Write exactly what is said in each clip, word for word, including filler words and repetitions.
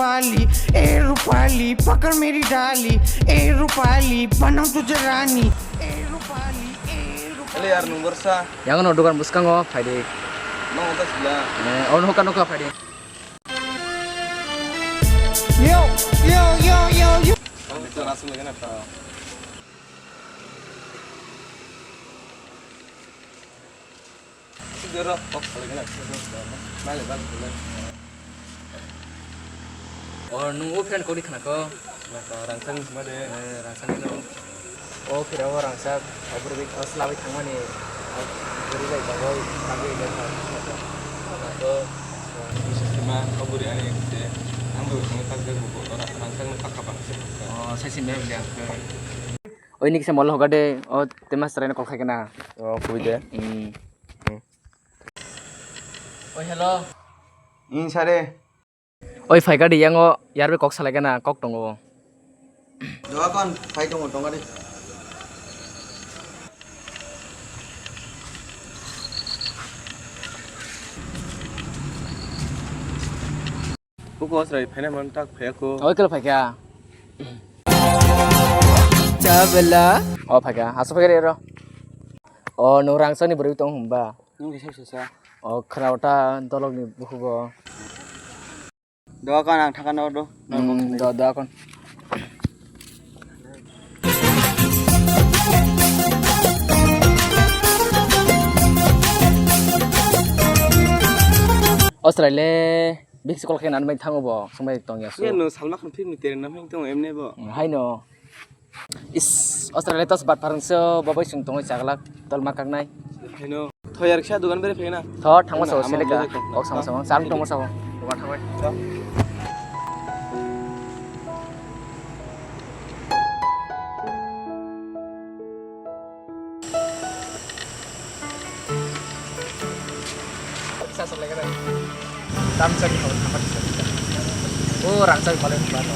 रूपाली, ए रूपाली, पकड़ मेरी डाली, ए रूपाली, बनाऊं तुझे रानी, ए रूपाली, ए Rupali. Ele yar number sa. Yang no dukan bwskango phaidi. No, ta sila. Eh, ono ka no ka phaidi. Yo, yo, yo, yo, yo. Ang to rasu lagi na ta. Sudara, kok salai kena, sudara, sudara. Balik, balik, balik. Oh, nung o friend kori khana ko? Naka, Rangchak ni sima de. Eh, Rangchak ni no. O phira o Rangchak, o bwrwi o sla bai thangmani, o bwrwi bai bagwi, bagwi le kha. Naka, o bwrwi ani se, ang bo thangwi tak jak bo, ora Rangchak ni pakha pakha se. Oh, sai si me bya. Oi, ni kisa mol hoga de, o te mas try na kol khai kana. O, kui de. Hmm. Hmm. Oi, hello. In sare. Oi, phaikha de, yango yarbe kok salai kana, kok tongo. Doa kon, phai tongo, tonga de. Buko asrai phaina man tak phaya ko. Oi, kala phaikha. Chabla. O phaikha, aso phaikha re ro. O, nung Rangchak ni bwrwi tong hwnba. Nung kisa kisa sa. O, khwna wta dolok ni bukugo. Doa kon ang thaka no do. Hmm, do, doa kon. Australia le big call khe nan bai thango bo, sumai tong ya su. Ye no salma khan film ni tere nam hing tong emne bo. Hmm, hai no. Is, Australia tos bat pharang so, babai sung tongoi chaglak, tol ma kaknai. Haino, thoyar kisa dugan bere phena. Tho, thangma sao, selek ka. Kok sama sama, sam tongma sao. Dugan thangoi. Sa sa lega dai. Tam sa ki khawai thapa kisa. O Rangchak ni malai ba no.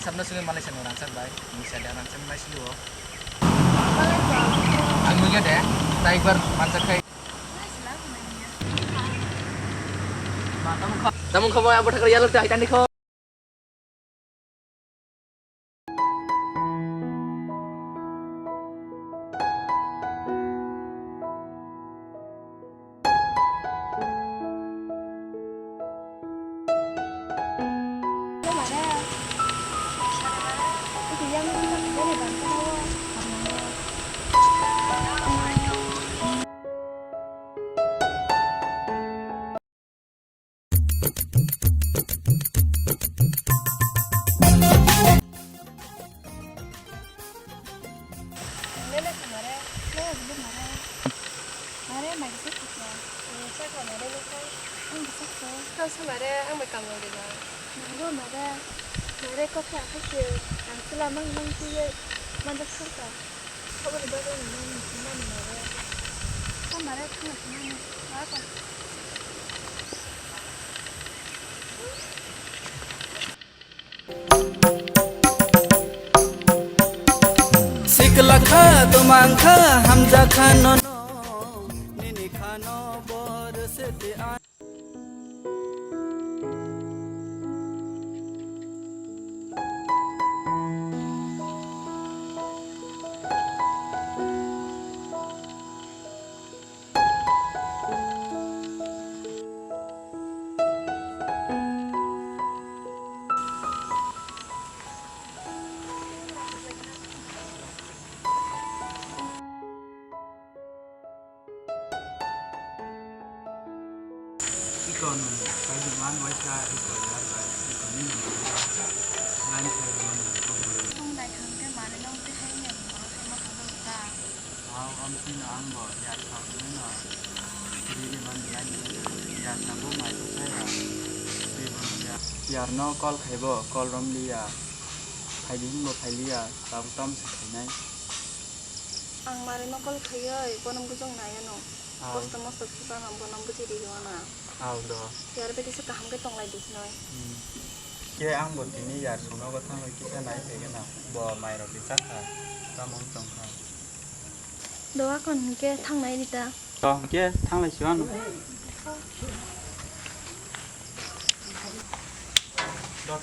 Sabna sini malai sa no Rangchak bai. Ni sa da Rangchak mai sini o. Ang nugya de. Tai bar manchak khai. Tamung kha abo thakar yalo te hai tani kho. Nene samare, nene bili mare. Mare, mai kisa kisa. Chakla mare, nokha. Ang kisa kisa. Kau samare, ang bai kamrong deba. Mare, mare. Mare, kokha, kokha. Ang sila mang, mang, tiye. Manjak sarka. Kobor bagwi nini nini mare. Kobor thangna thangna ni. Kha kha. Sikla kha, tumang kha, hamja kha, nono, nini kha no bor sete a- Iko nwng kaijakma waisa iko yar bai iko nini mungwi line khlai rwmani kok bwrwi. Chwng naithok khe manwi nw twi hai wngya bwrwi tongma thangwi rwkha. Hao, amtwino ang bo yar sa hwnwi no ri ri mani line wngkha. Yar tabuk naithok khe ba twi bono ya. Yar no call khai bo call rom liya. Phaidi hwnbo phailiya, tabuk tamo se khainai. Ang mare no call khaiwi bono bujong nai ano. Ah. Kosto mosto khe bono, bono buji ri o na. Au do. Yar bai kisa kaham khe tong lai di sinoi. Hmm. Khe ang bo tini yar songnogo thangwi kisa nai phai gana. Bo mai rok kisa kha. Tamo wng tong kha. Doa kon hwnkhe thang nai di ta. To hwnkhe thang lai si o ano. Yo,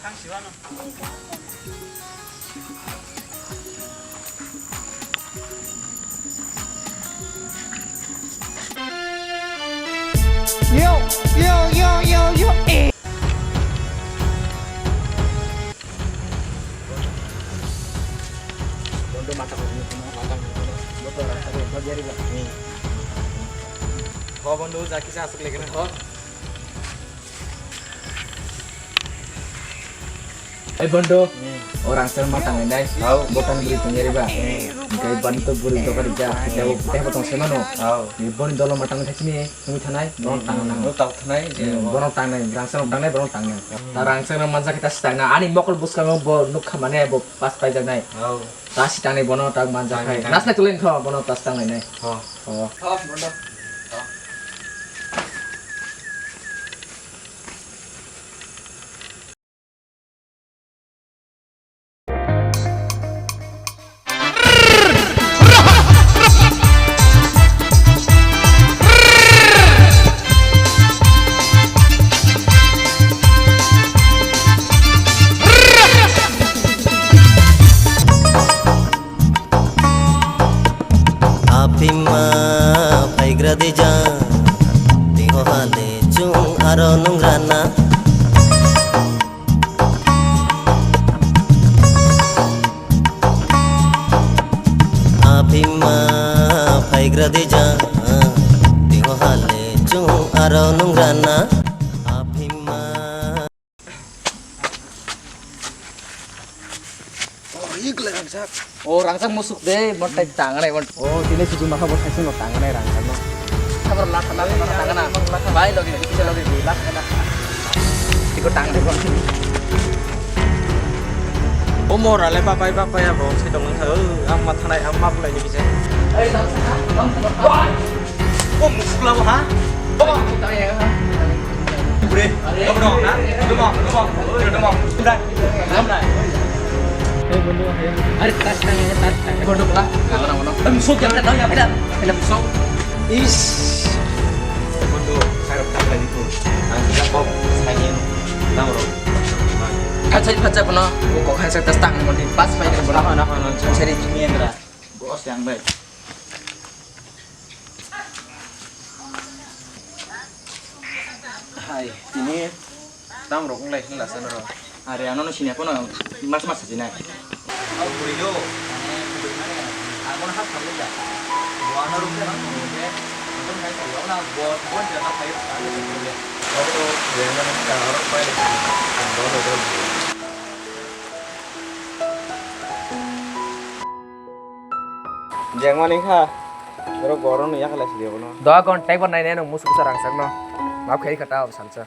yo, yo, yo, yo, eh. Bondo mata ko ni ko mata ko ni ko. Bondo rasa ko bajari ba. Ho bondo ja kisa asuk lagi na ho. Ai bondo. Hmm. O rangchak ma tangnai nai. Hao. Botan buri tongya riba. Hmm. Hingke ban to buri doka rija. Hingke bo tebo tong se mano. Hao. Ni boni dolo ma tangwi thai sini. Thungwi thanai. Bono tang nang. Bono tang thanai. Hmm, bono tangnai. Rangchak rok tangnai. Bono tangnai. Hmm. Ta rangchak rok manjak kita si tangna. Ani mokol bwskango bo nukha mane bo pas paijak nai. Hao. Ta si tangnai bono ta manjak hai. Tangnai, tangnai. Nasna tulen kho bono ta si tangnai nai. Hao. Hao. Hao, bondo. Hao. Aphima phaigra dija, tiho hale chung aro nungrana. Aphima phaigra dija, tiho hale chung aro nungrana. Aphima. Oh, iya kela rangchak. Oh, rangchak musuk de, mon tai tanganai mon. Oh, tini suju maka bo thaising no tanganai rangchak no. Sabar lakh lakh lakh tangana. Bai logi, bisa logi, lakh lakh. Iko tanganai mon. O mora le bapai bapai abo, sai tong nang, o, ang ma thanai, ang ma bulai ni bisa. Ei, rangchak, rangchak. Oh, musuk labo ha? Bre, dom dom na, dom dom, dom dom, dom dom. Dom na. Are tas tang, tas tang. Bondo ka, ngana ngana. Em, so kya na ya beta. Hello, so. Is. Bondo, sai rok tak lagi tu. Ang kita kok, sai ni, tang rok. Phatsai, phatsai bono, kok hai sai tas tang moni, pas pai bono. Nah, nah, nah, nah. Sari. Ni engra. Bos yang baik. Hai, tini tam rok wng lai hwnla sana rok. Are ano no sinya kono mas mas sina. Au buri do. Amo na hap khamli da. Bo ano rok na mo ke. Mo kai ko na bo bo ja ka phai ka le ko le. Auto rena na ka rok pai le. Ang bo do do. Jengmani kha, oro gorokno yakhala sidi abono. Doa gon tei bo nainai nung musu kusa rangchakno. Map khai kha ta salsa.